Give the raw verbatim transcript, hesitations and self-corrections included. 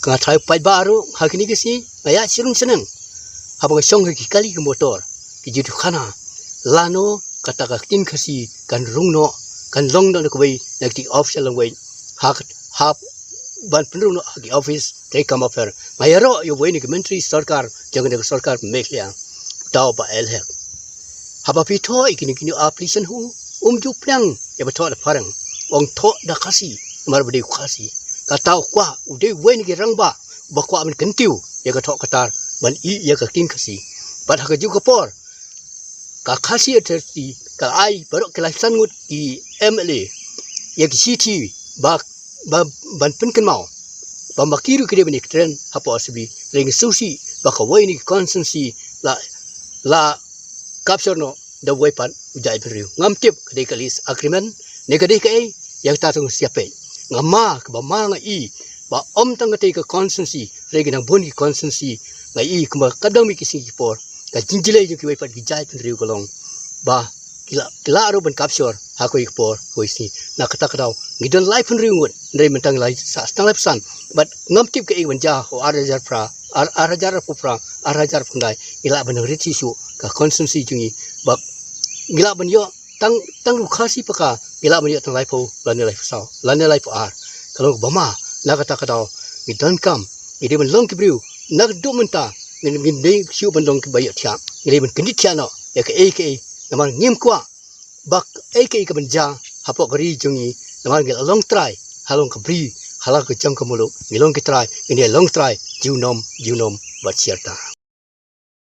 Nga tharai pat ba ruh ha kine ki sngi nga ïa syrung syrung haba nga shong ha ki kali ki motor, ki jutu khana, lano kata ka ktien Khasi kan rung noh, kan long noh na kawei na ki official language ha, ha ban pynrung noh ha ki office treikam bapher. Nga ïaroh ïa uwei na ki myntri sorkar jong kane ka sorkar Meghalaya, uta u Bah L Hek. Haba phi thoh ïa kine kine application, u um ju pdiang ïa ba thoh da phareng, u ong thoh da Khasi namar ba dei u Khasi. Kata u kwah, u dei uwei na ki rangbah ba kwah ban kyntiew ïa ka thoh ka tar ban ïeh ïa ka ktien Khasi. Bad ha kajuh ka por ka Khasi Authority ka ai baroh ki lai san ngut ki M L A ïa ki shithi ba, ba, ban pynkynmaw ba ma ki ruh ki dei ban ïa ki train hapoh R C B. Hynrei nga sngewsih ba kawei na ki constituency la, la capture noh da uwei pat u jaitbynriew. Ngam tip ka dei ka lease agreement ne ka dei kaei, ïa kata to ngam sngewthuh. Nga ma, kaba ma nga i ba ym tang katei ka constituency, hynrei ki nang bun ki constituency. Nga i kumba ka dang mih ki sngi ki por, ka jingjlei jong kiwei pat ki jaitbynriew ka long ba ki la, ki la ruh ban capture ha kawei ka por, kawei sngi. Na kata ka daw ngi don laiphew hynriew ngut, hynrei mynta ngi la sah tang laiphew san. Bad ngam tip kaei ban jia ha u ar hajar phra, ar, ar hajar arphew phra, ar hajar arphew khyndai, ngi lah ban rit shisha ka constituency jong ngi ba ngi lah ban ïoh tang, tang u Khasi paka, ngi lah ban ïoh tang laiphew lane laiphew saw lane laiphew ar. Ka long kaba ma. Na kata ka daw ngi donkam, ngi dei ban long ki briew na ka duh mynta, ngi, ngi dei shu ban long kiba ïohthiah, ngi dei ban kyndit thiah noh ïa kaei kaei. Namar ngim kwah ba kaei kaei ka ban jia hapoh ka ri jong ngi, namar ngi la long trai ha long ka bri, ha la ka jong ka muluk ngi long ki trai, ngi dei long trai junom junom bad shirta.